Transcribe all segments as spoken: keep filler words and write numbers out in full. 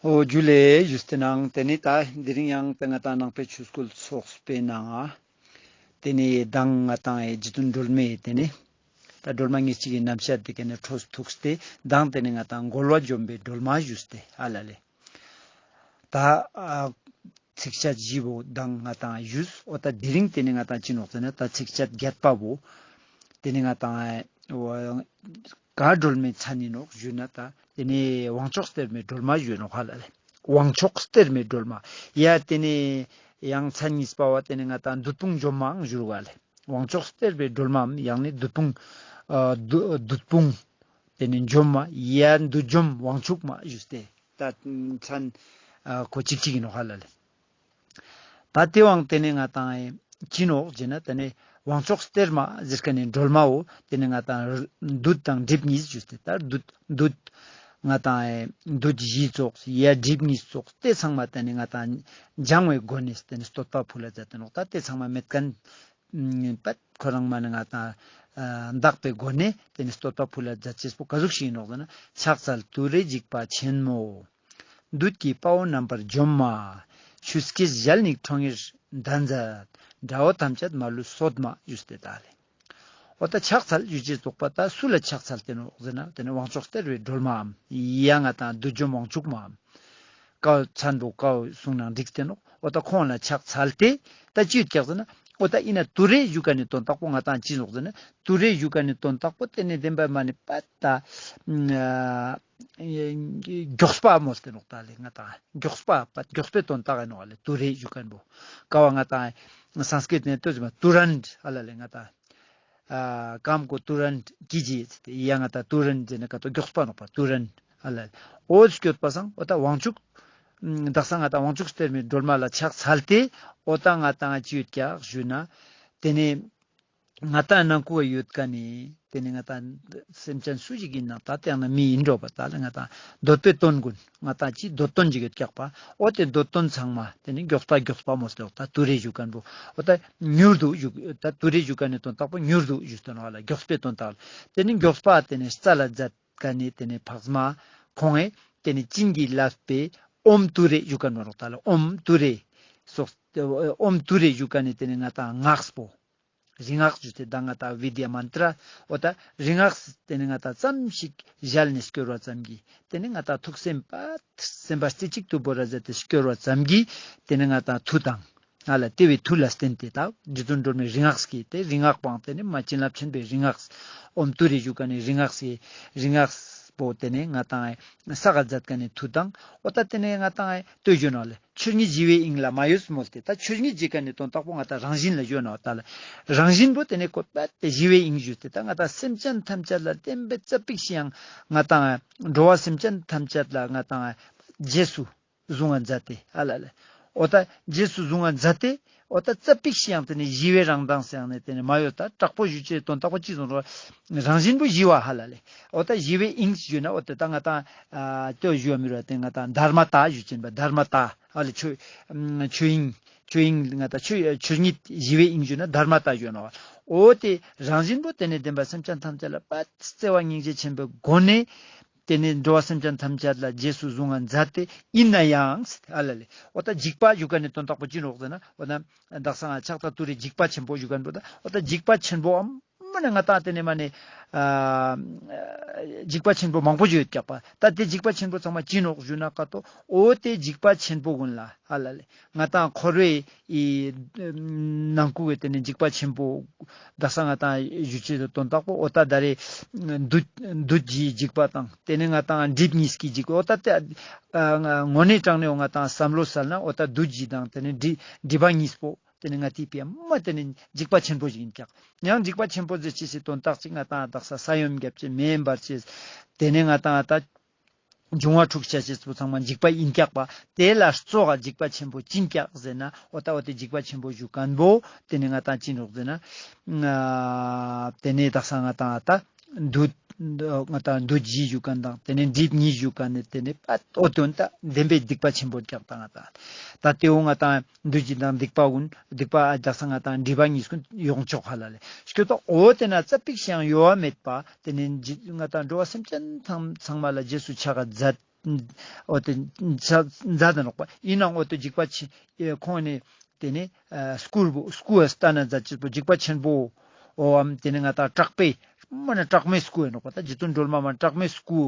འོ་ཇུ་ལེ་ཞུས་ཏེ་ནང་ཏེ་ནེ་ད་དེ་རིང་ཡང་ད་ང་ཏང་ནང་པའི་ཆོས་སྐུལ་ཚོགས་པའི་ནང་ང་ཏེ་ནེ་མདང་ང་ཏང་ཨེ་རྗེ་བཙུན་སྒྲོལ་མའི་ཏེ་ནེ་ད་སྒྲོལ་མ་ཉེར་གཅིག་གི་རྣམ་བཤད་དེ་ཀ་ནེ་འཕྲོས་ཐུགས་ཏེ་མདང་ཏེ་ནེ་ང་ཏང་རྒོལ་བ་འཇོམས་པའི་སྒྲོལ་མ་ཞུས་ཏེ་ཨ་ལ་ལེ། ད་ཨ་ཚིགས་བཅད་བཞི་བོ་མདང་ང་ཏང་ཞུས། འོ་ད་དེ་རིང་ཏེ་ནེ་ང་ཏང་ཅི་ནོག་ཟེར་ན་ད་ཚིགས་བཅད་བརྒྱད་པ་བོ་ཏེ་ནེ་ང་ཏང་ཨེ་ག་སྒྲོལ་མའི་མཚན་ཡིན་ནོག་ཞུས་ན་ད་ཏེ་ནེ་དབང་མཆོག་སྟེར་མའི་སྒྲོལ་མ་ཞུས་ནོག་ཧ་ལ་ལེ། དབང་མཆོག་སྟེར་མའི་སྒྲོལ་མ། ཡ་ཏེ་ནེ་ཡང་མཚན་གཉིས་པ་བ་ཏེ་ནེ་ང་ཏང་བདུད་དཔུང་འཇོམས་མའང་ཞུ་རུག་ལེ། དབང་མཆོག་སྟེར་བའི་སྒྲོལ་མའམ་ཡང་ནི་བདུད་དཔུང་ཨ་བདུད་བདུད་དཔུང་ཏེ་ནེ་འཇོམས་མ་ཡ་བདུད་འཇོམས་དབང་ཕྱུག་མ་ཞུས་ཏེ་ད་མཚན་ཨ་ཁོ་གཅིག་གཅིག་ཡིན་ནོག་ཧ་ལ་ལེ། ད་ཏེ་བོའང་ཏེ་ནེ་ང་ཏང་ཨེ་ཅི་ནོག་ཟེར་ན་ཏེ་ནེ་དབང་མཆོག་སྟེར་མ་ཟེར་ཁན་ནི་སྒྲོལ་མ་བོ་ཏེ་ནེ་ང་ཏང་བདུད་དང་སྒྲིབ་གཉིས་ཞུས་ཏེ་ད་བདུད་བདུད་ང་ཏང་ཨེ་བདུད་བཞི་ཙོགས་ཡ་སྒྲིབ་གཉིས་ཙོགས་ཏེ་ཚང་མ་ཏེ་ནེ་ང་ཏང་སྦྱང་བའི་སྒོ་ནས་ཏེ་ནེ་བསྟོད་པ་ཕུལ་ལ་མཛད་དེ་ནོག། ད་ཏེ་ཚང་མ་མེད་ཁན་པད་ཁོ་རང་མ་ནེ་ང་ཏང་ཨ་དག་པའི་སྒོ་ནས་ཏེ་ནེ་བསྟོད་པ་ཕུལ་ལ་མཛད་ཅེས་པོ་ག་ཟུག་ཞིག་ཡིན་ནོག་ཟེར་ན་ཕྱག་འཚལ་ཏུ་རེ་འཇིགས་པ་ཆེན་མོ། བདུད་ཀྱི་དཔའ་བོ་རྣམ་པར་འཇོམས་མ། ཆུ་སྐྱེས་ཞལ་སྙེགས་ཁྲོ་གཉེར་གདན་མཛད། དགྲ་བོ་ཐམས་ཅད་མ་ལུས་གསོད་མ་ཞུས་ཏེ་ད་ལེ། འོ་ད་ཕྱག་འཚལ་ཞུ་ཅེས་ཙོགས་པ་ད་སུ་ལ་ཕྱག་འཚལ་ཏེ་ནོག་ཟེར་ན་ཏེ་ནེ་དབང་མཆོག་སྟེར་བའི་སྒྲོལ་མའམ་ཡ་ང་ཏང་བདུད་འཇོམས་དབང་ཕྱུག་མའམ། ཀའོ་མཚན་པོ་ཀའོ་གསུངས་ནའང་འགྲིག་སྟེ་ནོག། འོ་ད་ཁོང་ལ་ཕྱག་འཚལ་ཏེ་ད་ཅི་ཡོད་ཀྱག་ཟེར་ན་འོ་ད་ཡིན་ན་ཏུ་རེ་ཞུ་ཁན་ནི་དོན་དག་པོ་ང་ཏང་ཅི་ནོག་ཟེར་ན་ཏུ་རེ་ཞུ་ཁན་ནི་དོན་དག་པོ་ཏེ་ནེ་བདེན་པ་མ་ནེ་པད་ད་ཨ་མགྱོགས་པ་མོལ་ཏེ་ནོག་ད་ལེ། ང་ཏང་མགྱོགས་པ་པད་མགྱོགས་པའི་དོན་དག་ཡིན་ནོག་ལེ། ཏུ་རེ་ཞུ་ཁན་བོ་ཀ་བ་ང་ཏང་སཾ་སྐྲྀཏ་ནེ་ལྟོས་ཟེར་མ་ཏུ་རནྟ་ཧ་ལ་ལེ། ང་ཏང་ཨ་ཀམ་གོ་ཏུ་རནྟ་ཀི་ཇི་ཟེར་ཏེ་ཡ་ང་ཏང་ཏུ་རནྟ་ཟེར་ན་ཀ་ཏོ་མགྱོགས་པ་ནོག་པ་ཏུ་རནྟ་ཧ་ལ་ལེ། འོ་སྐྱོད་པ་སང་འོ་ད་དབང་ཕྱུག་དག་ས་ང་ཏང་དབང་ཕྱུག་སྟེར་མའི་སྒྲོལ་མ་ལ་ཕྱག་འཚལ་ཏེ་འོ་ད་ང་ཏང་ཅི་ཡོད་ཀྱག་ཞུ་ན་ཏེ་ནེ་ང་ཏང་ནང་ཁུག་ག་ཡོད་ཁན་ནི་ཏེ་ནེ་ང་ཏང་སེམས་ཅན་སུ་ཞིག་ཡིན་ནའང་ད་ཏེ་ཡང་ན་མི་ཡིན་འགྲོ་པ་ད་ལེ་ང་ཏང་འདོད་པའི་དོན་ཀུན་ང་ཏང་ཅི་འདོད་དོན་ཅིག་ཡོད་ཀྱག་པ། འོ་ཏེ་འདོད་དོན་ཚང་མ་ཏེ་ནེ་མགྱོགས་པ་མགྱོགས་པ་མོལ་ཏེ་ནོག་ད་ཏུ་རེ་ཞུ་ཁན་བོ། འོ་ད་མྱུར་དུ་ཞུ་ད་ཏུ་རེ་ཞུ་ཁན་ནི་དོན་དག་པོ་མྱུར་དུ་ཞུས་ཏེ་ནོག་ལེ། མགྱོགས་པའི་དོན་དག་ལ་ཏེ་ནེ་མགྱོགས་པ་ཏེ་ནེ་རྩལ་ལ་མཛད་ཁན་ནི་ཏེ་ནེ་འཕགས་མ་ཁོང་ངི་ཏེ་ནེ་བྱིན་གྱིས་བརླབས་པའི་ཨོཾ་ཏུ་རེ་ཞུ་ཁན་བོ་ནོག་ད་ལེ། ཨོཾ་ཏུ་རེ་སོགས་ཨོཾ་ཏུ་རེ་ཞུ་ཁན་ནི་ཏེ་ནེ་ང་ཏང་སྔགས་པོ་རིག་སྔགས་ཞུས་ཏེ་ད་ང་ཏང་བི་དྱ་མན་ཏྲ་འོ་ད་རིག་སྔགས་ཏེ་ནེ་ང་ཏང་ཙམ་ཞིག་ཞལ་ནེ་སྐྱོར་བ་ཙམ་གྱིས་ཏེ་ནེ་ང་ཏང་ཐུགས་སེམས་པ་སེམས་པ་རྩེ་གཅིག་ཏུ་བོར་ར་མཛད་དེ་སྐྱོར་བ་ཙམ་གྱིས་ཏེ་ནེ་ང་ཏང་མཐུ་དང་ཧ་ལ་ཏེ་བོའི་མཐུ་ལ་བརྟེན་ཏེ་ད་རྗེ་བཙུན་སྒྲོལ་མའི་རིག་སྔགས་ཀྱི་ཏེ་རིག་སྔགས་པའང་ཏེ་ནེ་མ་བྱིན་རླབས་ཆེན་པོའི་རིག་སྔགས་ཨོཾ་ཏུ་རེ་ཞུ་ཁན་ནི་རིག་སྔགས་ཀྱི་རིག་སྔགས་པོ་ཏེ་ནེ་ང་ཏང་བསགས་མཛད་ཁན་ནི་མཐུ་དང་འོ་ད་ཏེ་ནེ་ང་ཏང་ལྟོས་ཞུ་ནོག་ལེ། ཆོས་ཉིད་ཞི་བའི་དབྱིངས་ལ་མ་གཡོས་མོལ་ཏེ་ད་ཆོས་ཉིད་ཞུ་ཁན་ནི་དོན་དག་པོ་ང་ཏང་རང་བཞིན་ལ་ཞུ་ནོག་ད་ལེ། རང་བཞིན་པོ་ཏེ་ནེ་ཁོ་པད་དེ་ཞི་བའི་དབྱིངས་ཞུས་ཏེ་ད་ང་ཏང་སེམས་ཅན་ཐམས་ཅད་ལ་བདེན་པའི་ཙ་པིག་ཞིག་ཡང་ང་ཏང་འགྲོ་བ་སེམས་ཅན་ཐམས་ཅད་ལ་ང་ཏང་རྗེས་སུ་བཟུང་བ་མཛད་དེ་ཨ་ལ་ལེ། འོ་ད་རྗེས་སུ་བཟུང་བ་མཛད་དེ་འོ་ད་ཙ་པིག་ཞིག་ཡང་ཏེ་ནེ་ཞི་བའི་རང་མདངས་སུ་ཡང་ནེ་ཏེ་ནེ་མ་གཡོས་ད་དྲག་པོ་ཞུ་ཅེས་དོན་དག་པོ་ཅི་ཙོགས་རང་བཞིན་པོ་ཞི་བ་ཧ་ལ་ལེ། འོ་ད་ཞི་བའི་དབྱིངས་ཞུ་ན་འོ་ད་ད་ང་ཏང་ཨ་ལྟོས་ཞུ་བ་མི་རུ་ཏེ་ང་ཏང་དྷརྨ་ཏ་ཞུ་ཅེས་པ་དྷརྨ་ཏ་ཧ་ལ་ཆོས་ཨམ་ཆོས་དབྱིངས་ཆོས་དབྱིངས་ང་ཏང་ཆོས་ཆོས་ཉིད་ཞི་བའི་དབྱིངས་ཞུ་ན་དྷརྨ་ཏ་ཞུ་ནོག། འོ་ཏེ་རང་བཞིན་པོ་ཏེ་ནེ་བདེན་པ་སེམས་ཅན་ཐམས་ཅད་ལ་པད་བརྩེ་བ་སྙིང་རྗེ་ཆེན་པོའི་སྒོ་ནས་ཏེ་ནེ་འགྲོ་བ་སེམས་ཅན་ཐམས་ཅད་ལ་རྗེས་སུ་བཟུང་བ་མཛད་དེ་ཡིན་ན་ཡང་ཟེར་ཏེ་ཨ་ལ་ལེ། འོ་ད་འཇིགས་པ་ཞུ་ཁན་ནི་དོན་དག་པོ་ཅི་ནོག་ཟེར་ན་འོ་ན་དག་ས་ང་ཕྱག་འཚལ་ཏུ་རེ་འཇིགས་པ་ཆེན་པོ་ཞུ་ཁན་བོ་ད་འོ་ད་འཇིགས་པ་ཆེན་པོའམ་མ་ནེ་ང་ཏང་ཏེ་ནེ་མ་ནེ་ཨ་འཇིགས་པ་ཆེན་པོ་མང་པོ་ཞིག་ཡོད་ཀྱག་པ། ད་ཏེ་འཇིགས་པ་ཆེན་པོ་ཚང་མ་ཅི་ནོག་ཞུ་ན་ཀ་ཏོ་འོ་ཏེ་འཇིགས་པ་ཆེན་པོ་ཀུན་ལ་ཨ་ལ་ལེ་ང་ཏང་འཁོར་བའི་ནང་ཁུག་གི་ཏེ་ནེ་འཇིགས་པ་ཆེན་པོ་དག་ས་ང་ཏང་ཞུ་ཅེས་དོན་དག་པོ་འོ་ད་ད་རེ་བདུད་བདུད་བཞིའི་འཇིགས་པ་དང་ཏེ་ནེ་ང་ཏང་སྒྲིབ་གཉིས་ཀྱི་འཇིགས་པ་འོ་ད་ཏེ་ཨ་དངོས་གནས་དྲང་གནས་འོ་ང་ཏང་བསམ་བློ་སལ་ན་འོ་ད་བདུད་བཞི་དང་ཏེ་ནེ་སྒྲིབ་སྒྲིབ་པ་གཉིས་པོ་ཏེ་ནེ་ང་ཏིའི་ཕི་ཡ་མ་ཏེ་ནེ་འཇིགས་པ་ཆེན་པོ་ཞིག་ཡིན་ཀྱག། ཡང་འཇིགས་པ་ཆེན་པོ་ཟེར་ཅེས་སི་དོན་དག་ཅིག་ང་ཏང་དག་ས་ས་ཡོམ་རྒྱབ་ཅེས་མེ་འབར་ཅེས་ཏེ་ནེ་ང་ཏང་ད་འབྱུང་བ་འཁྲུག་ཆ་ཅེས་པོ་ཚང་མ་འཇིགས་པ་ཡིན་ཀྱག་པ། ཏེ་ལ་སོགས་ཀ་འཇིགས་པ་ཆེན་པོ་ཅི་ཡིན་ཀྱག་ཟེར་ན་འོ་ད་འོ་ཏེ་འཇིགས་པ་ཆེན་པོ་ཞུ་ཁན་བོ་ཏེ་ནེ་ང་ཏང་ཅི་ནོག་ཟེར་ན་ཨ་ཏེ་ནེ་དག་ས་ང་ཏང་ད་བདུད་ང་ཏང་བདུད་བཞི་ཞུ་ཁན་དང་ཏེ་ནེ་སྒྲིབ་གཉིས་ཞུ་ཁན་ནི་ཏེ་ནེ་པད་འོ་དོན་ད་བདེན་པའི་སྡིག་པ་ཆེན་པོ་ཀྱག་ད་ང་ཏང་ད་ཏེ་འོ་ང་ཏང་བདུད་བཞི་དང་སྡིག་པ་ཀུན་སྡིག་པ་ཨ་དག་ས་ང་ཏང་སྒྲིབ་པ་གཉིས་ཀུན་ཡོང་ཆོག་ཧ་ལ་ལེ། སྐྱོད་དོ་འོ་ཏེ་ན་ཙ་པིག་ཞིག་ཡང་གཡོ་བ་མེད་པ་ཏེ་ནེ་ང་ཏང་འགྲོ་བ་སེམས་ཅན་ཚང་མ་ལ་རྗེས་སུ་ཕྱག་ག་མཛད་ འོ་ཏེ་མཛད་དེ་ནོག་པ། ཨིན་ནའང་འོ་ཏེ་འཇིགས་པ་ཆེ་ཁོང་ནི་ཏེ་ནེ་སྐུ་སྐུ་ལྟ་ན་མཛད་ཅེས་པོ་འཇིགས་པ་ཆེན་པོ། འོ་ཨམ་ཏེ་ནེ་ང་ཏང་དྲག་པོའི་མ་ནེ་དྲག་མོའི་སྐུ་ཨིན་ནོག་པ། ད་རྗེ་བཙུན་སྒྲོལ་མ་མ་དྲག་མོའི་སྐུ་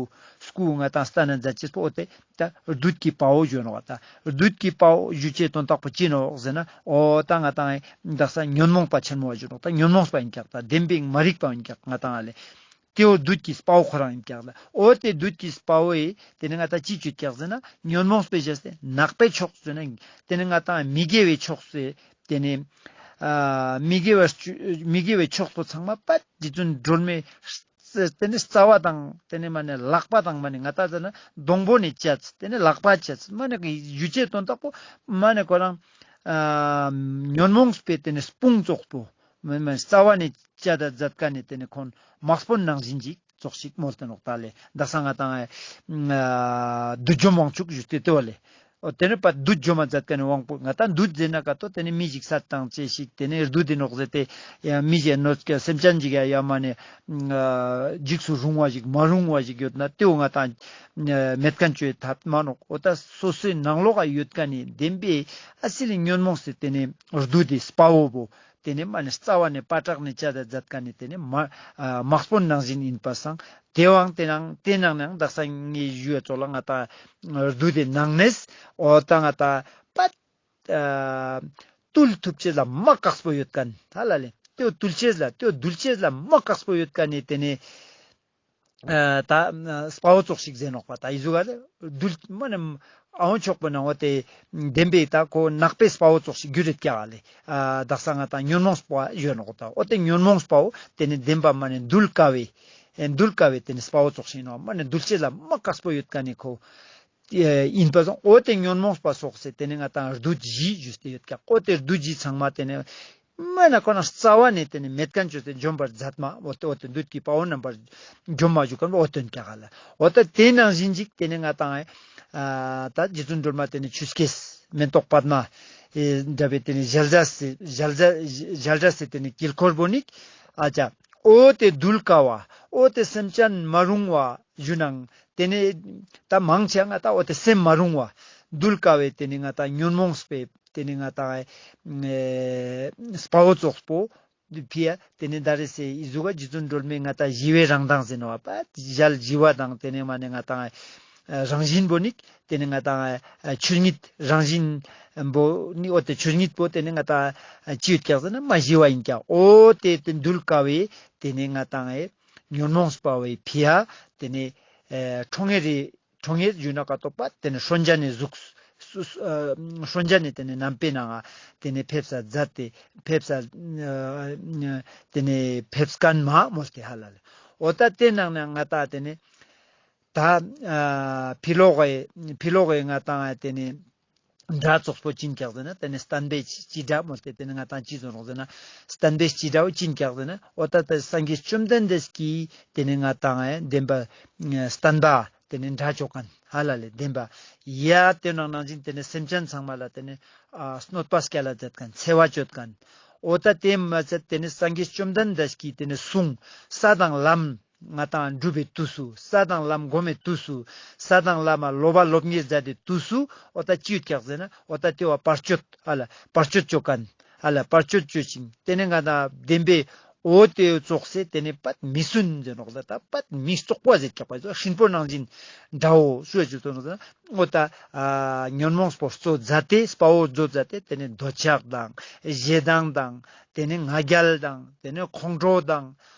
སྐུ་ང་ཏང་ལྟ་ན་མཛད་ཅེས་པོ་འོ་ཏེ་ད་བདུད་ཀྱི་དཔའ་བོ་ཞུ་ནོག་པ། ད་བདུད་ཀྱི་དཔའ་བོ་ཞུ་ཅེས་དོན་དག་པོ་ཅི་ནོག་ཟེར་ན་འོ་ད་ང་ཏང་དག་ས་ཉོན་མོངས་པ་ཆེན་མོ་བ་ཞུ་ནོག། ད་ཉོན་མོངས་པ་ཨིན་ཀྱག། ད་བདེན་པའི་མ་རིག་པ་ཨིན་ཀྱག་ང་ཏང་ལེ། ཏེ་བོ་བདུད་ཀྱི་དཔའ་བོ་ཁོ་རང་ཨིན་ཀྱག་ལ། འོ་ཏེ་བདུད་ཀྱི་དཔའ་བོའི་ཏེ་ནེ་ང་ཏང་ཅི་ཅོ་ཀྱག་ཟེར་ན་ཉོན་མོངས་པའི་ཞེས་ཏེ་ནག་པའི་ཕྱོགས་ཟེར་ན་ཏེ་ནེ་ང་ཏང་མི་དགེ་བའི་ཕྱོགས་སུ་ཏེ་ནེ་ཨ་མི་དགེ་བའི་མི་དགེ་བའི་ཕྱོགས་པོ་ཚང་མ་པད་རྗེ་བཙུན་སྒྲོལ་མའི་ཏེ་ནེ་རྩ་བ་དང་ཏེ་ནེ་མ་ནེ་ལག་པ་དང་མ་ནེ་ང་ཏང་ཟེར་ན་སྡོང་པོ་ནེ་བཅད་ཏེ་ནེ་ལག་པ་བཅད་མ་ནེ་ཞུ་ཅེས་དོན་དག་པོ་མ་ནེ་ཁོ་རང་ཨ་ཉོན་མོངས་པའི་ཏེ་ནེ་དཔུང་ཙོགས་པོ། མན་མན་རྩ་བ་ནེ་བཅད་ད་མཛད་ཁན་ནི་ཏེ་ནེ་ཁོང་དམག་དཔོན་ནང་བཞིན་ཅིག་ཙོགས་ཤིག་མོལ་ཏེ་ནོག་ད་ལེ། དག་ས་ང་ཏང་ཨ་བདུད་འཇོམས་དབང་ཕྱུག་ཞུས་ཏེ་ཏེ་བ་ལེ། འོ་ཏེ་ནེ་པ་བདུད་འཇོམས་མ་མཛད་ཁན་ནི་དབང་པོ་ང་ཏང་བདུད་ཟེར་ན་ཀ་ཏོ་ཏེ་ནེ་མི་ཞིག་སད་བཏང་ཅེས་ཤིག་ཏེ་ནེ་བདུད་དེ་ནོག་ཟེར་ཏེ་ཡ་མི་ཞིག་ནོག་ཀ་སེམས་ཅན་ཞིག་ཡ་ཡ་མ་ནེ་ཨ་འཇིགས་སུ་རུང་བ་ཞིག་མ་རུང་བ་ཞིག་ཡོད་ན་ཏེ་བོ་ང་ཏང་ཨ་མེད་ཁན་ཅོ་ཐབས་མ་ནོག། འོ་ད་སོ་སོའི་ནང་ལོགས་ཀ་ཡོད་ཁན་ནི་བདེན་པའི་ཨ་སི་ལི་ཉོན་མོངས་སི་ཏེ་ནེ་བདུད་དེ་དཔའ་བོ་བོ། ཏེ་ནེ་མ་ནེ་རྩ་བ་ནེ་པ་དྲག་ནེ་བཅད་ད་མཛད་ཁན་ནི་ཏེ་ནེ་མ་ཨ་དམག་དཔོན་ནང་བཞིན་ཨིན་པ་སང་ཏེ་བོའང་ཏེ་ནང་ཏེ་ནང་ནང་དག་ས་ངའི་ཞུ་བ་ཙོགས་ལ་ང་ཏང་བདུད་དེ་ནང་ནེ་འོ་ད་ང་ཏང་པད་ཨ་བཏུལ་ཐུབ་ཅེས་ལ་མ་དཀགས་པོ་ཡོད་ཁན་ཧ་ལ་ལེ། ཏེ་བོ་བཏུལ་ཅེས་ལ་ཏེ་བོ་འདུལ་ཅེས་ལ་མ་དཀགས་པོ་ཡོད་ཁན་ནི་ཏེ་ནེ་ཨ་ད་དཔའ་བོ་ཙོགས་ཤིག་ཟེར་ནོག་པ། ད་འི་ཟུག་ག་ལེ་བདུད་མ་ནེ་ཨ་བོ་ཕྱོགས་པོ་ནང་འོ་ཏེ་བདེན་པའི་ད་ཁོ་ནག་པའི་དཔའ་བོ་ཙོགས་ཤིག་གྱུར་རེད་ཀྱག་ལེ། ཨ་དག་ས་ང་ཏང་ཉོན་མོངས་པ་ཡོད་ནོག་ད། འོ་ཏེ་ཉོན་མོངས་པ་བོ་ཏེ་ནེ་བདེན་པ་མ་ནེ་འདུལ་དཀའ་བའི་ཨེ་འདུལ་དཀའ་བའི་ཏེ་ནེ་དཔའ་བོ་ཙོགས་ཤིག་ཨིན་ནོག། མ་ནེ་འདུལ་ཅེས་ལ་མ་དཀགས་པོ་ཡོད་ཁན་ནི་ཁོ་ཨིན་པ་སོང་། འོ་ཏེ་ཉོན་མོངས་པ་སོགས་སེ་ཏེ་ནེ་ང་ཏང་བདུད་བཞི་ཞུས་ཏེ་ཡོད་ཀྱག། འོ་ཏེ་བདུད་བཞི་ཚང་མ་ཏེ་ནེ་མ་ནེ་ཁོ་ན་རྩ་བ་ནེ་ཏེ་ནེ་མེད་ཁན་ཅོས་ཏེ་འཇོམས་པར་མཛད་མ་འོ་ཏེ་འོ་ཏེ་བདུད་ཀྱི་དཔའ་བོ་རྣམ་པར་འཇོམས་མ་ཞུ་ཁན་འོ་ཏེ་ཀྱག་ལ། འོ་ད་ཏེ་ནང་བཞིན་ཅིག་ཏེ་ནེ་ང་ཏང་ཨ་ད་རྗེ་བཙུན་སྒྲོལ་མ་ཏེ་ནེ་ཆུ་སྐྱེས་མེ་ཏོག་པདྨ་ཨེ་འདྲ་བའི་ཏེ་ནེ་ཞལ་བཞག་སེ་ཞལ་བཞག་ཞལ་བཞག་སེ་ཏེ་ནེ་དཀྱིལ་འཁོར་བོ་ནི་ཨ་ཅག་འོ་ཏེ་འདུལ་དཀའ་བ་འོ་ཏེ་སེམས་ཅན་མ་རུང་བ་ཞུ་ནང་ཏེ་ནེ་ད་མང་ཆེ་ང་ཏང་འོ་ཏེ་སེམས་མ་རུང་བ་འདུལ་དཀའ་བའི་ཏེ་ནེ་ང་ཏང་ཉོན་མོངས་པའི་ཏེ་ནེ་ང་ཏང་ཨེ་དཔའ་བོ་ཙོགས་པོ་ཕི་ཡ་ཏེ་ནེ་ད་རེ་སེ་འི་ཟུག་ག་རྗེ་བཙུན་སྒྲོལ་མའི་ང་ཏང་ཞི་བའི་རང་མདངས་ཟེར་ནོག་པ། ཞལ་ཞི་བ་དང་ཏེ་ནེ་མ་ནེ་ང་ཏང་ཨེ་རང་བཞིན་པོ་ནི་ཏེ་ནེ་ང་ཏང་ཨེ་ཆོས་ཉིད་རང་བཞིན་པོ་ནི་འོ་ཏེ་ཆོས་ཉིད་པོ་ཏེ་ནེ་ང་ཏང་ཨེ་ཅི་ཡོད་ཀྱག་ཟེར་ན་མ་ཞི་བ་ཨིན་ཀྱག། འོ་ཏེ་ཏེ་འདུལ་དཀའ་བའི་ཏེ་ནེ་ང་ཏང་ཨེ་ཉོན་མོངས་པ་བོའི་ཕི་ཡ་ཏེ་ནེ་ཨེ་ཁྲོ་གཉེར་རེ་ཁྲོ་གཉེར་ཞུ་ན་ཀ་ཏོ་པ་ཏེ་ནེ་ཤོན་ཅ་ནེ་ཟུགས་སུ་ཨ་ཤོན་ཅ་ནེ་ཏེ་ནེ་ནམ་པའི་ནང་ང་ཏེ་ནེ་ཕེབས་ས་མཛད་དེ་ཕེབས་ས་ཨ་ཏེ་ནེ་ཕེབས་ཁན་མ་མོལ་ཏེ་ཧ་ལ་ལེ། འོ་ད་ཏེ་ནང་ནེ་ང་ཏང་ཏེ་ནེ་ད་ཨ་ཕི་ལོག་གི་ཕི་ལོག་གི་ང་ཏང་ཏེ་ནེ་སྒྲ་ཙོགས་པོ་ཅི་ཨིན་ཀྱག་ཟེར་ན་ཏེ་ནེ་བསྟན་པའི་སྤྱི་སྒྲ་མོལ་ཏེ་ཏེ་ནེ་ང་ཏང་ཅི་ཟེར་ནོག་ཟེར་ན་བསྟན་པའི་སྤྱི་སྒྲ་བོ་ཅི་ཨིན་ཀྱག་ཟེར་ན་འོ་ད་ད་སངས་རྒྱས་བཅོམ་ལྡན་འདས་ཀྱིས་ཏེ་ནེ་ང་ཏང་ཨེ་བདེན་པ་བསྟན་པ་ཏེ་ནེ་སྒྲ་ཅོ་ཁན་ཧ་ལ་ལེ་བདེན་པ་ཡ་ཏེ་ནང་ནང་བཞིན་ཏེ་ནེ་སེམས་ཅན་ཚང་མ་ལ་ཏེ་ནེ་ཨ་གནོད་པ་སྐྱལ་ལ་མཛད་ཁན་འཚེ་བ་ཅོ་ཁན་འོ་ད་ཏེ་མ་ཚད་ཏེ་ནེ་སངས་རྒྱས་བཅོམ་ལྡན་འདས་ཀྱིས་ཏེ་ནེ་གསུངས་ས་དང་ལམ་ང་ཏང་སྒྲུབ་པའི་དུས་སུ་ས་དང་ལམ་སྒོམ་པའི་དུས་སུ་ས་དང་ལམ་ལ་སློབ་པ་སློབ་གཉེར་མཛད་དེ་དུས་སུ་འོ་ད་ཅི་ཡོད་ཀྱག་ཟེར་ན་འོ་ད་ཏེ་བ་བར་གཅོད་ཧ་ལ་བར་གཅོད་ཅོ་ཁན་ཧ་ལ་བར་གཅོད་ཅོ་ཅིང་ཏེ་ནེ་ང་ཏང་བདེན་པའི་འོ་ཏེ་ཙོགས་སེ་ཏེ་ནེ་པད་མི་སུན་ཟེར་ནོག་ལ་ད་པད་མི་བཙོག་པོ་ཟེར་ཀྱག་པ་ཟོ་ཧྲིན་པོ་ནང་བཞིན་འདྲ་བོ་ཞུ་བ་ཅོ་ཏོ་ནོག་ཟེར་ན་འོ་ད་ཨ་ཉོན་མོངས་པོ་གཙོ་མཛད་དེ་དཔའ་བོ་གཙོ་མཛད་དེ་ཏེ་ནེ་འདོད་ཆགས་དང་ཞེ་སྡང་དང་ཏེ་ནེ་ང་རྒྱལ་དང་ཏེ་ནེ་ཁོང་ཁྲོ་དང་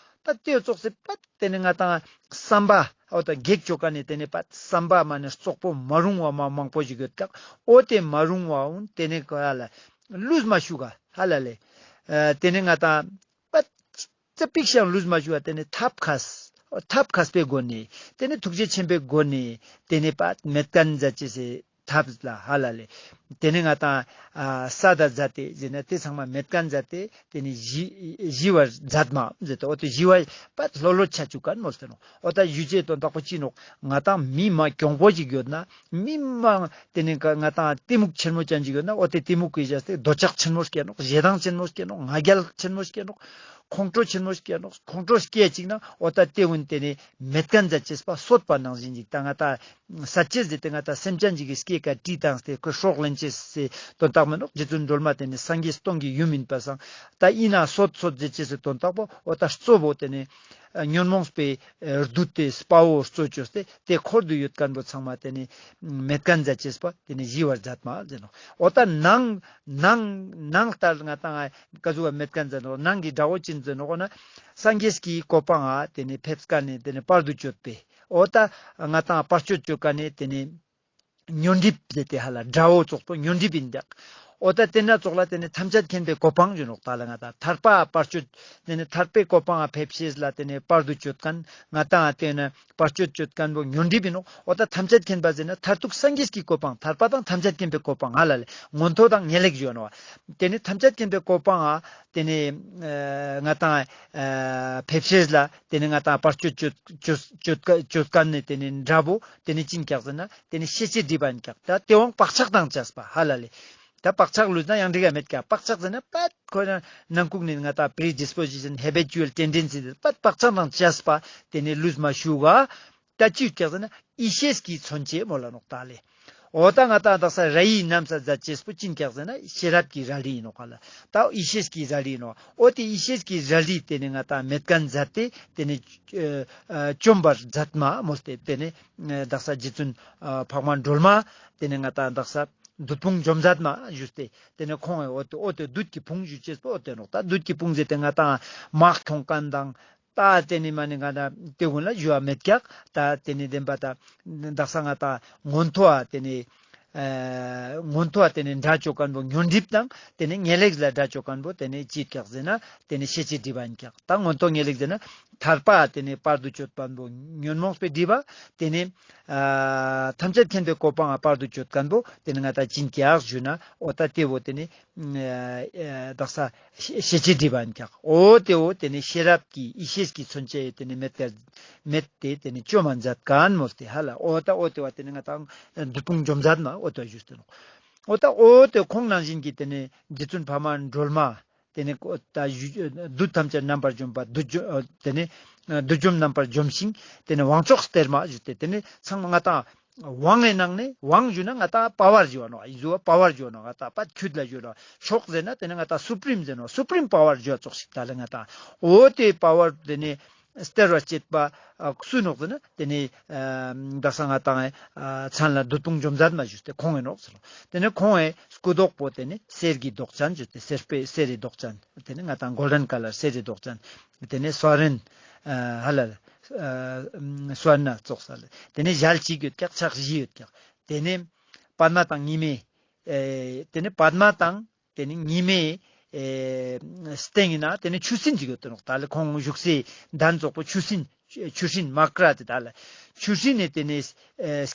ད་ཏེ་ཙོགས་སེ་པད་ཏེ་ནེ་ང་ཏང་བསམ་པ་འོ་ད་གེགས་ཅོ་ཁན་ནི་ཏེ་ནེ་པད་བསམ་པ་མ་ནེ་བཙོག་པོ་མ་རུང་བ་མ་མང་པོ་ཞིག་ཡོད་ཀྱག། འོ་ཏེ་མ་རུང་བ་འོ་ཏེ་ནེ་ག་ལ་ལུས་མ་ཞུགས་ག་ཧ་ལ་ལེ། ཨ་ཏེ་ནེ་ང་ཏང་པད་ཙ་པིག་ཤང་ལུས་མ་ཞུགས་པ་ཏེ་ནེ་ཐབས་མཁས་ཐབས་མཁས་པའི་སྒོ་ནེ་ཏེ་ནེ་ཐུགས་རྗེ་ཆེན་པོའི་སྒོ་ནེ་ཏེ་ནེ་པད་མེད་ཁན་མཛད་ཅེས་སི་ཐབས་ལ་ཧ་ལ་ལེ། ཏེ་ནེ་ང་ཏང་ཨ་ས་ད་མཛད་དེ་ཟེར་ན་ཏེ་ཚང་མ་མེད་ཁན་མཛད་དེ་ཏེ་ནེ་ཞི་ཞི་བར་མཛད་མ་ཟེར་ཏེ་འོ་ཏེ་ཞི་བ་པད་ལྷོད་ལྷོད་ཆ་ཅུག་ཁན་མོལ་ཏེ་ནོག། འོ་ད་ཞུ་ཅེས་དོན་དག་པོ་ཅི་ནོག། ང་ཏང་མི་མ་གྱོང་པོ་ཞིག་ཡོད་ན་མི་མ་ཏེ་ནེ་ང་ཏང་གཏི་མུག་ཆེན་མོ་ཅན་ཞིག་ཡོད་ན་འོ་ཏེ་གཏི་མུག་གི་བཞག་སྟེ་འདོད་ཆགས་ཆེན་མོ་སྐྱེ་ནོག། ཞེ་སྡང་ཆེན་མོ་སྐྱེ་ནོག། ང་རྒྱལ་ཆེན་མོ་སྐྱེ་ནོག། ཁོང་ཁྲོ་ཆེན་མོ་སྐྱེ་ནོག། ཁོང་ཁྲོ་སྐྱེ་ཅིག་ན་འོ་ད་ཏེ་བོ་ཏེ་ནེ་མེད་ཁན་ཛད་ཅེས་པ་སོད་པ་ནང་བཞིན་ཅིག་ད་ང་ཏང་སད་ཅེས་ཟེར་ཏེ་ང་ཏང་སེམས་ཅན་ཅིག་གི་སྐེ་ཀ་གྲི་བཏང་སྟེ་ཁོ་སྲོག་ལེན་ཅེས་སི་དོན་དག་མེན་ནོག། རྗེ་བཙུན་སྒྲོལ་མ་ཏེ་ནེ་སངས་རྒྱས་སྟོང་གི་ཡུམ་ཨིན་པ་སང་ད་ཨིན་ན་སོད་སོད་ཛད་ཅེས་སི་དོན་དག་པོ་འོ་ད་གཙོ་བོ་ཏེ་ནེ་ཉོན་མོངས་པའི་བདུད་དེ་དཔའ་བོ་གཙོ་བཅོས་ཏེ་ཏེ་འཁོར་དུ་ཡོད་ཁན་བོ་ཚང་མ་ཏེ་ནེ་མེད་ཁན་ཛད་ཅེས་པ་ཏེ་ནེ་ཞི་བར་མཛད་མ་ཟེར་ནོག། འོ་ད་ནང་ནང་ནང་ལྟར་ང་ཏང་ཀ་ཟུག་མེད་ཁན་ཛད་ནོག། ནང་གི་དགྲ་བོ་ཅི་ཨིན་ཟེར་ནོག་ན་སངས་རྒྱས་ཀྱི་གོ་འཕང་ང་ཏེ་ནེ་ཕེབས་ཁན་ནི་ཏེ་ནེ་བར་དུ་གཅོད་པའི་འོ་ད་ང་ཏང་བར་གཅོད་གཅོད་ཁན་ནི་ཏེ་ནེ་ཉོན་སྒྲིབ་ཟེར་ཏེ་ཧ་ལ་དགྲ་བོ་ཙོགས་པོ་ཉོན་སྒྲིབ་ཨིན་ཀྱག། འོ་ད་ཏེ་ན་ཙོགས་ལ་ཏེ་ནེ་ཐམས་ཅད་མཁྱེན་པའི་གོ་འཕང་ཞུ་ནོག། ད་ལ་ང་ཏང་ཐར་པ་བར་གཅོད་ཏེ་ནེ་ཐར་པའི་གོ་འཕང་ང་ཕེབས་ཤེས་ལ་ཏེ་ནེ་བར་དུ་གཅོད་ཁན་ང་ཏང་ཏེ་ནེ་བར་གཅོད་གཅོད་ཁན་བོ་ཉོན་སྒྲིབ་ཨིན་ནོག། འོ་ད་ཐམས་ཅད་མཁྱེན་པ་ཟེར་ན་མཐར་ཐུག་སངས་རྒྱས་ཀྱི་གོ་འཕང་ཐར་པ་དང་ཐམས་ཅད་མཁྱེན་པའི་གོ་འཕང་ང་ལ་ལེ་མངོན་མཐོ་དང་ངེས་ལེགས་ཞུ་ནོག། ཏེ་ནེ་ཐམས་ཅད་མཁྱེན་པའི་གོ་འཕང་ང་ཏེ་ནེ་ང་ཏང་ཕེབས་ཤེས་ལ་ཏེ་ནེ་ང་ཏང་བར་གཅོད་གཅོད་གཅོད་གཅོད་ཁན་ནི་ཏེ་ནེ་དགྲ་བོ་ཏེ་ནེ་ཅི་ཨིན་ཀྱག་ཟེར་ན་ཏེ་ནེ་ཤེས་བྱའི་སྒྲིབ་པ་ཨིན་ཀྱག། ད་ཏེ་བོ་བག་ཆགས་དང་བཅས་པ་ཧ་ལ་ལེ། ད་བག་ཆགས་ལུས་ན་ཡང་འགྲིག་ག་མེད་ཀྱག། བག་ཆགས་ཟེར་ན་པད་ཁོ་ན་ནང་ཁུག་ནེ་ང་ཏང་predisposition, habitual tendency དེ་པད་བག་ཆགས་དང་བཅས་པ་ཏེ་ནེ་ལུས་མ་ཞུགས་ག། ད་ཅི་ཡོད་ཀྱག་ཟེར་ན་ཡེ་ཤེས་ཀྱི་མཚོན་བྱེད་མོལ་ལ་ནོག་ད་ལེ། འོ་ད་ང་ཏང་དག་ས་རལ་གྲི་བསྣམས་ས་ཛད་ཅེས་པོ་ཅི་ཨིན་ཀྱག་ཟེར་ན་ཤེས་རབ་ཀྱི་རལ་གྲི་ཨིན་ནོག་ག་ལ། ད་ཡེ་ཤེས་ཀྱི་རལ་གྲི་ཨིན་ནོག། འོ་ཏེ་ཡེ་ཤེས་ཀྱི་རལ་གྲི་ཏེ་ནེ་ང་ཏང་མེད་ཁན་ཛད་དེ་ཏེ་ནེ་ཨ་ཨ་བཅོམ་པར་མཛད་མ་མོལ་ཏེ་ཏེ་ནེ་ཨ་དག་ས་རྗེ་བཙུན་ཨ་འཕགས་མ་སྒྲོལ་མ་ཏེ་ནེ་ང་ཏང་དག་ས་བདུད་དཔུང་འཇོམས་མཛད་མ་ཞུས་ཏེ་ཏེ་ནེ་ཁོང་ངི་འོ་ཏེ་འོ་ཏེ་བདུད་ཀྱི་དཔུང་ཞུ་ཅེས་པོ་འོ་ཏེ་ནོག། ད་བདུད་ཀྱི་དཔུང་ཟེར་ཏེ་ང་ཏང་དམག་ཐོང་ཁན་དང་ད་ཏེ་ནེ་མ་ནེ་ང་ཏང་ཏེ་གུན་ལ་ཞུ་བ་མེད་ཀྱག། ད་ཏེ་ནེ་བདེན་པ་ད་དག་ས་ང་ཏང་མངོན་མཐོ་བ་ཏེ་ནེ་ཨ་མངོན་མཐོ་བ་ཏེ་ནེ་དགྲ་བཅོ་ཁན་བོ་ཉོན་སྒྲིབ་དང་ཏེ་ནེ་ངེས་ལེགས་ལ་དགྲ་བཅོ་ཁན་བོ་ཏེ་ནེ་ཅི་ཨིན་ཀྱག་ཟེར་ན་ཏེ་ནེ་ཤེས་བྱའི་སྒྲིབ་པ་ཨིན་ཀྱག། ད་མངོན་མཐོ་ངེས་ལེགས་ཟེར་ན་ཐར་པ་ཏེ་ནེ་བར་དུ་གཅོད་ཁན་བོ་ཉོན་མོངས་པའི་སྒྲིབ་པ། ཏེ་ནེ་ཨ་ཐམས་ཅད་མཁྱེན་པའི་གོ་འཕང་ང་བར་དུ་གཅོད་ཁན་བོ་ཏེ་ནེ་ང་ཏང་ཅི་ཨིན་ཀྱག་ཞུ་ན་འོ་ད་ཏེ་བོ་ཏེ་ནེ་ཨ་ཨ་དག་ས་ཤེས་བྱའི་སྒྲིབ་པ་ཨིན་ཀྱག། འོ་ཏེ་བོ་ཏེ་ནེ་ཤེས་རབ་ཀྱི་ཡེ་ཤེས་ཀྱི་མཚོན་བྱེད་ཏེ་ནེ་མེད་ཀ་མེད་དེ་ཏེ་ནེ་བཅོམ་མ་མཛད་ཁན་མོལ་ཏེ་ཧ་ལ། འོ་ད་འོ་ཏེ་བོ་ཏེ་ནེ་ང་ཏང་བདུད་དཔུང་འཇོམས་མཛད་མ་འོ་ཏེ་བོ་ཞུས་ཏེ་ནོག། འོ་ད་འོ་ཏེ་ཁོང་ནང་བཞིན་གྱི་ཏེ་ནེ་རྗེ་བཙུན་འཕགས་མ་སྒྲོལ་མ་ཏེ་ནེ་ད་བདུད་ཐམས་ཅད་རྣམ་པར་འཇོམས་པ་བདུད་འཇོམས་ཏེ་ནེ་བདུད་འཇོམས་རྣམ་པར་འཇོམས་ཤིང་ཏེ་ནེ་དབང་མཆོག་སྟེར་མ་ཞུས་ཏེ་ཏེ་ནེ་ཚང་མ་ང་ཏང་དབང་ངི་ནང་ནེ་དབང་ཞུ་ན་ང་ཏང་པ་ཝར་ཞུ་བ་ནོག། ཨི་ཟུ་བ་པ་ཝར་ཞུ་བ་ནོག། ང་ཏང་པད་ཁྱུད་ལ་ཞུ་བ་ནོག། མཆོག་ཟེར་ན་ཏེ་ནེ་ང་ཏང་སུ་པྲིམ་ཟེར་ནོག། སུ་པྲིམ་པ་ཝར་ཞུ་བ་ཙོགས་ཤིག་ད་ལེ་ང་ཏང་འོ་ཏེ་པ་ཝར་ཏེ་ནེ་སྟེར་བ་བྱེད་པ་ཨ་སུ་ནོག་ཟེར་ན་ཏེ་ནེ་ཨ་དག་ས་ང་ཏང་ཨ་མཚན་ལ་བདུད་དཔུང་འཇོམས་མཛད་མ་ཞུས་ཏེ་ཁོང་ཨིན་ནོག་ཟེར་ནོག། ཏེ་ནེ་ཁོང་ངི་སྐུ་མདོག་པོ་ཏེ་ནེ་གསེར་གྱི་མདོག་ཅན་ཞུས་ཏེ་གསེར་པའི་གསེར་རི་མདོག་ཅན་ཏེ་ནེ་ང་ཏང་གོལ་ཌན་ཀ་ལར་གསེར་རི་མདོག་ཅན། ཏེ་ནེ་སོ་རན་ཨ་ཧ་ལ་ཨ་སོ་ན་ཙོགས་ས་ལ་ཏེ་ནེ་ཞལ་གཅིག་ཡོད་ཀྱག། ཕྱག་བཞི་ཡོད་ཀྱག། ཏེ་ནེ་པདྨ་དང་ཉི་མའི་ཨེ་ཏེ་ནེ་པདྨ་དང་ཏེ་ནེ་ཉི་མའི་ཨེ་སྟེང་ན་ཏེ་ནེ་ཆུ་སྲིན་ཅིག་ཡོད་དེ་ནོག། ད་ལེ་ཁོང་བཞུགས་སའི་གདན་ཙོགས་པོ་ཆུ་སྲིན་ཆུ་སྲིན་མཀྲ་ཏེ་ད་ལེ་ཆུ་སྲིན་ནི་ཏེ་ནེ་ཨེ་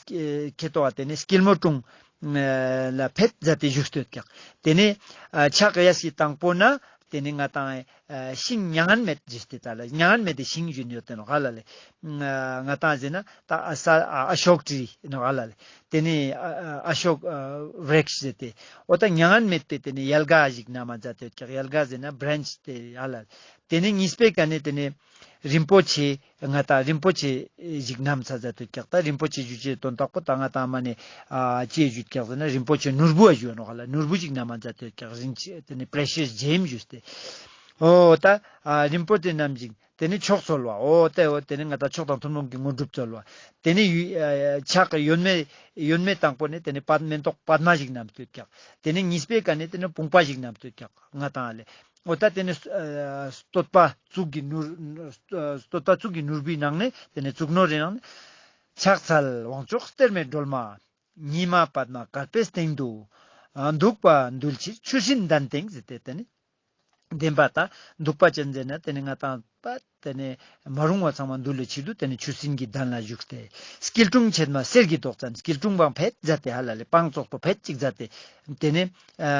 ཁེ་ཏོ་བ་ཏེ་ནེ་སྐྱིལ་མོ་ཀྲུང་ཨེ་ལ་ཕེད་མཛད་དེ་བཞུགས་ཏེ་ཡོད་ཀྱག། ཏེ་ནེ་ཨ་ཕྱག་གཡས་ཀྱི་དང་པོ་ན་ཏེ་ནེ་ང་ཏང་ཨེ་ཤིང་མྱ་ངན་མེད་ཞུས་ཏེ་ད་ལེ་མྱ་ངན་མེད་དེ་ཤིང་ཞུ་ནི་ཡོད་དེ་ནོག་ཧ་ལ་ལེ། ང་ཏང་ཟེར་ན་ད་ཨ་ས་ཨ་ཨ་ཤོག་ཏྲི་ནོག་ཧ་ལ་ལེ། ཏེ་ནེ་ཨ་ཨ་ཤོག་ཨ་བྲེག་ཤ་ཟེར་ཏེ་འོ་ད་མྱ་ངན་མེད་པའི་ཏེ་ནེ་ཡལ་ག་ཞིག་བསྣམས་མཛད་དེ་ཡོད་ཀྱག། ཡལ་ག་ཟེར་ན་བྲེན་ཆི་ཏེ་ཧ་ལ་ལེ། ཏེ་ནེ་གཉིས་པའི་ཀ་ནེ་ཏེ་ནེ་རིན་པོ་ཆེ་ང་ཏང་རིན་པོ་ཆེ་ཞིག་བསྣམས་ས་མཛད་དེ་ཡོད་ཀྱག། ད་རིན་པོ་ཆེ་ཞུ་ཅེས་དོན་དག་པོ་ད་ང་ཏང་མ་ནེ་ཨ་ཅི་ཞུ་ཀྱག་ཟེར་ན་རིན་པོ་ཆེ་ནོར་བུ་ཨ་ཞུ་ནོག་ཧ་ལ། ནོར་བུ་ཞིག་བསྣམས་མཛད་དེ་ཡོད་ཀྱག། རིན་ཆེན་ཏེ་ནེ་པྲེ་ཤི་ཡས་ཇེམ་ཞུས་ཏེ་འོ་ད་ཨ་རིན་པོ་ཆེ་བསྣམས་ཤིང་ཏེ་ནེ་མཆོག་སྩོལ་བ། འོ་ཏེ་འོ་ཏེ་ནེ་ང་ཏང་མཆོག་དང་ཐུན་མོང་གི་དངོས་གྲུབ་སྩོལ་བ། ཏེ་ནེ་ཡུ་ཨ་ཕྱག་གཡོན་མའི་གཡོན་མའི་དང་པོ་ནེ་ཏེ་ནེ་པད་མེ་ཏོག་པདྨ་ཞིག་བསྣམས་ཏེ་ཡོད་ཀྱག། ཏེ་ནེ་གཉིས་པའི་ཀ་ནེ་ཏེ་ནེ་བུམ་པ་ཞིག་བསྣམས་ཏེ་ཡོད་ཀྱག་ང་ཏང་ལེ། འོ་ད་ཏེ་ནེ་ཨ་བསྟོད་པ་གཙུག་གི་ནོར་ཨ་བསྟོད་པ་གཙུག་གི་ནོར་བུའི་ནང་ནེ་ཏེ་ནེ་གཙུག་ནོར་རི་ནང་ནེ་ཕྱག་འཚལ་དབང་མཆོག་གཏེར་མའི་སྒྲོལ་མ། ཉི་མ་པདྨ་དཀར་པོའི་སྟེང་དུ། ཨ་འདུག་པ་འདུལ་ཕྱིར་ཆུ་སྲིན་གདན་སྟེང་ཟེར་ཏེ་ཏེ་ནེ། བདེན་པ་ད་འདུག་པ་ཅན་ཟེར་ན་ཏེ་ནེ་ང་ཏང་པ་ཏེ་ནེ་མ་རུང་བ་ཚང་མ་འདུལ་བའི་ཕྱིར་དུ་ཏེ་ནེ་ཆུ་སྲིན་གྱི་གདན་ལ་བཞུགས་ཏེ། སྐྱིལ་ཀྲུང་ཕྱེད་མ་གསེར་གྱི་མདོག་ཅན། སྐྱིལ་ཀྲུང་པང་ཕེད་མཛད་དེ་ཧ་ལ་ལེ་པང་ཙོགས་པོ་ཕེད་ཅིག་མཛད་དེ། ཏེ་ནེ་ཨ་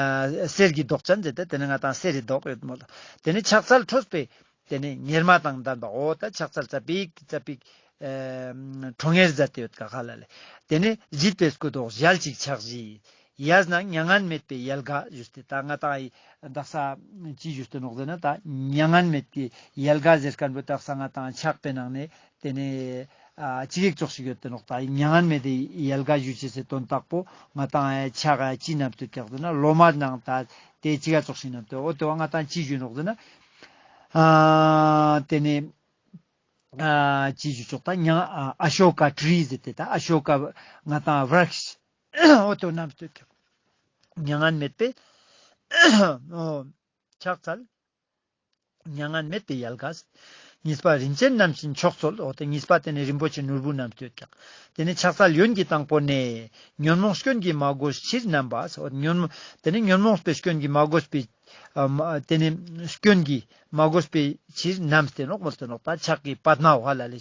གསེར་གྱི་མདོག་ཅན་ཟེར་ཏེ་ཏེ་ནེ་ང་ཏང་གསེར་རི་མདོག་ཡོད་མོད། ཏེ་ནེ་ཕྱག་འཚལ་ཁྲོས་པའི་ཏེ་ནེ་གཉེར་མ་དང་ལྡན་པ། འོ་ད་ཕྱག་འཚལ་ཙ་པིག་ཙ་པིག་ཨེ་ཁྲོ་གཉེར་མཛད་དེ་ཡོད་ཀྱག་ཧ་ལ་ལེ། ཏེ་ནེ་བརྗིད་པའི་སྐུ་མདོག་ཞལ་གཅིག་ཕྱག་བཞི། ཡས་ནང་མྱ་ངན་མེད་པའི་ཡལ་ག་ཞུས་ཏེ་ད་ང་ཏང་དག་ས་ཅི་ཞུས་ཏེ་ནོག་ཟེར་ན་ད་མྱ་ངན་མེད་པའི་ཡལ་ག་ཟེར་མཁན་པོ་དག་ས་ང་ཏང་ཕྱག་པའི་ནང་ནས་དེ་ནས་ཨ་ཅི་གེག་ཙོགས་ཤིག་ཡོད་དེ་ནོག་ད་མྱ་ངན་མེད་པའི་ཡལ་ག་ཞུ་ཅེས་སི་དོན་དག་པོ་ང་ཏང་ཕྱག་ཅི་ནམ་སྟོད་ཀྱག་ཟེར་ན་ལོ་མ་ནང་ད་དེ་ཅི་ག་ཙོགས་ཤིག་ནམ་སྟོད་འོ་དེ་བ་ང་ཏང་ཅི་ཞུ་ནོག་ཟེར་ན་ཨ་དེ་ནས་ཨ་ཅི་ཞུ་ཆོག་ད་མྱ་ཨ་ཨ་ཤོ་ཀ་ཊི་རི་ཟེར་ཏེ་ད་ཨ་ཤོ་ཀ་ང་ཏང་བྲག་འོ་དེ་ནམ་སྟོད་ཀྱག་མྱ་ངན་མེད་པའི་འོ་ཕྱག་འཚལ། མྱ་ངན་མེད་པའི་ཡལ་ག་གཉིས་པ་རིན་ཆེན་རྣམ་བཞིན་མཆོག་སྩོལ། འོ་དེ་གཉིས་པ་དེ་ནས་རིན་པོ་ཆེ་ནོར་བུ་ནམ་སྟོད་ཀྱག་དེ་ནས་ཕྱག་འཚལ་ཡོན་གྱི་དང་པོ་ནས། ཉོན་མོངས་སྐྱོན་གྱིས་མ་གོས་ཕྱིར་རྣམ་པ། འོ་ཉོན་མོངས་དེ་ནས་ཉོན་མོངས་པའི་སྐྱོན་གྱིས་མ་གོས་པའི་ཨ་མ་དེ་ནས་སྐྱོན་གྱིས་མ་གོས་པའི་ཕྱིར་རྣམ་སྟེ་ནོག་མོལ་ཏེ་ནོག་ད་ཕྱག་གི་པདྨ་བོ་ཧ་ལ་ལེ་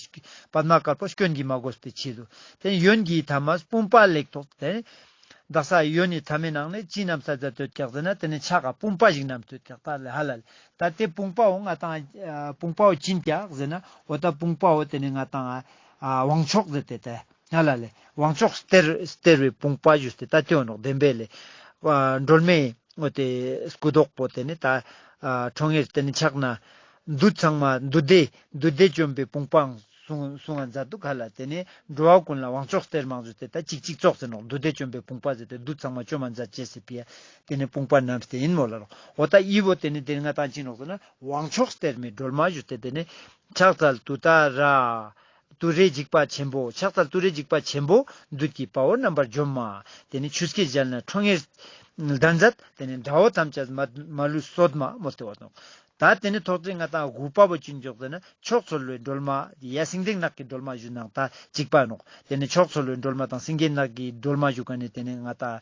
པདྨ་དཀར་པོ་སྐྱོན་གྱིས་མ་གོས་པའི་ཕྱིར་དུ། དེ་ནས་ཡོན་གྱི་ཐ་མ་དཔུང་པ་ལེགས་ཐོགས་དེ་ནས་དག་ས་ཡོན་ནི་ཐ་མའི་ནང་ནས་ཅི་ནམ་ས་ཛ་སྟོད་ཀྱག་ཟེར་ན་དེ་ནས་ཕྱག་ག་དཔུང་པ་ཞིག་ནམ་སྟོད་ཀྱག་ད་ལེ་ཧ་ལ་ལེ། ད་དེ་དཔུང་པའོ་ང་ཏང་ཨ་དཔུང་པའོ་ཅི་ཡིན་ཀྱག་ཟེར་ན་འོ་ད་དཔུང་པའོ་དེ་ནས་ང་ཏང་ཨ་དབང་མཆོག་ཟེར་ཏེ་དེ་ཧ་ལ་ལེ་དབང་མཆོག་སྟེར་སྟེར་བའི་དཔུང་པ་ཞུས་ཏེ་ད་དེ་འོ་ནོག་བདེན་པས་ལེ། ཨ་སྒྲོལ་མའི་འོ་དེ་སྐུ་མདོག་པོ་དེ་ནས་ད་ཨ་ཁྲོ་གཉེར་དེ་ནས་ཕྱག་ན་བདུད་ཚང་མ་བདུད་སྡེ་བདུད་སྡེ་བཅོམ་པའི་དཔུང་པའང་གསུང་གསུང་ང་མཛད་འདུག་ག་ལ། དེ་ནས་འགྲོ་བ་ཀུན་ལ་དབང་མཆོག་སྟེར་མང་ཞུས་ཏེ་ད་ཅིག་ཅིག་ཙོགས་ཟེར་ནོག་བདུད་སྡེ་བཅོམ་པའི་དཔུང་པ་ཟེར་ཏེ་བདུད་ཚང་མ་བཅོམ་མ་མཛད་ཅེས་སི་ཕི་ཡ་དེ་ནས་དཔུང་པ་ནམ་སྟེ་ཡིན་མོལ་ལ་ནོག་འོ་ད་ཨི་བོ་དེ་ནས་དེ་ནས་ང་ཏང་ཅི་ནོག་ཟེར་ན་དབང་མཆོག་སྟེར་མའི་སྒྲོལ་མ་ཞུས་ཏེ་དེ་ནས་ཕྱག་འཚལ་ཏུཏྟཱ་ར། ཏུ་རེ་འཇིགས་པ་ཆེན་པོ། ཕྱག་འཚལ་ཏུ་རེ་འཇིགས་པ་ཆེན་པོ། བདུད་ཀྱི་དཔའ་བོ་རྣམ་པར་འཇོམས་མ། དེ་ནས་ཆུ་སྐྱེས་རྒྱལ་ནག་ཁྲོ་གཉེར་གདན་མཛད། དེ་ནས་དགྲ་བོ་ཐམས་ཅད་མ་མ་ལུས་གསོད་མ་མོལ་ཏེ་འོ་ནོག་ད་དེ་ནས་ཐོག་དེ་ང་ཏང་དགུ་པ་བོ་ཅི་ཡིན་ཀྱག་ཟེར་ན་མཆོག་འཚོལ་བའི་སྒྲོལ་མ། ཡ་སེང་ལྡེང་ནགས་ཀྱི་སྒྲོལ་མ་ཞུ་ནང་ད་གཅིག་པ་ནོག་དེ་ནས་མཆོག་འཚོལ་བའི་སྒྲོལ་མ་དང་སེང་གེ་ནགས་ཀྱི་སྒྲོལ་མ་ཞུ་ག་ནས་དེ་ནས་ང་ཏང་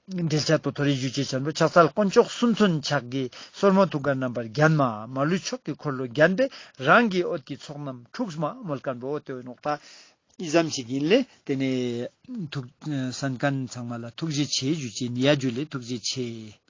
འགྲེལ་བཤད་པོ་ཐོ་རེ་ཞུ་ཅེས་ཆེན་པོ་ཕྱག་འཚལ་དཀོན་མཆོག་གསུམ་མཚོན་ཕྱག་གི་སོར་མོ་ཐུགས་ཀར་རྣམ་པར་བརྒྱན་མ། མ་ལུས་མཆོག་གི་འཁོར་ལོ་བརྒྱན་པས་རང་གི་འོད་ཀྱི་ཚོགས་རྣམས་འཁྲུགས་མ་མོལ་མཁན་པོ་འོ་དེ་ནོག་ད་ཨི་ཙམ་ཞིག་ཡིན་ལེ། དེ་ནས་ཐུགས་གསན་མཁན་ཚང་མ་ལ་ཐུགས་རྗེ་ཆེ་ཞུ་ཅེས་ཡིན། ཡ་ཇུ་ལེ་ཐུགས་རྗེ་ཆེ།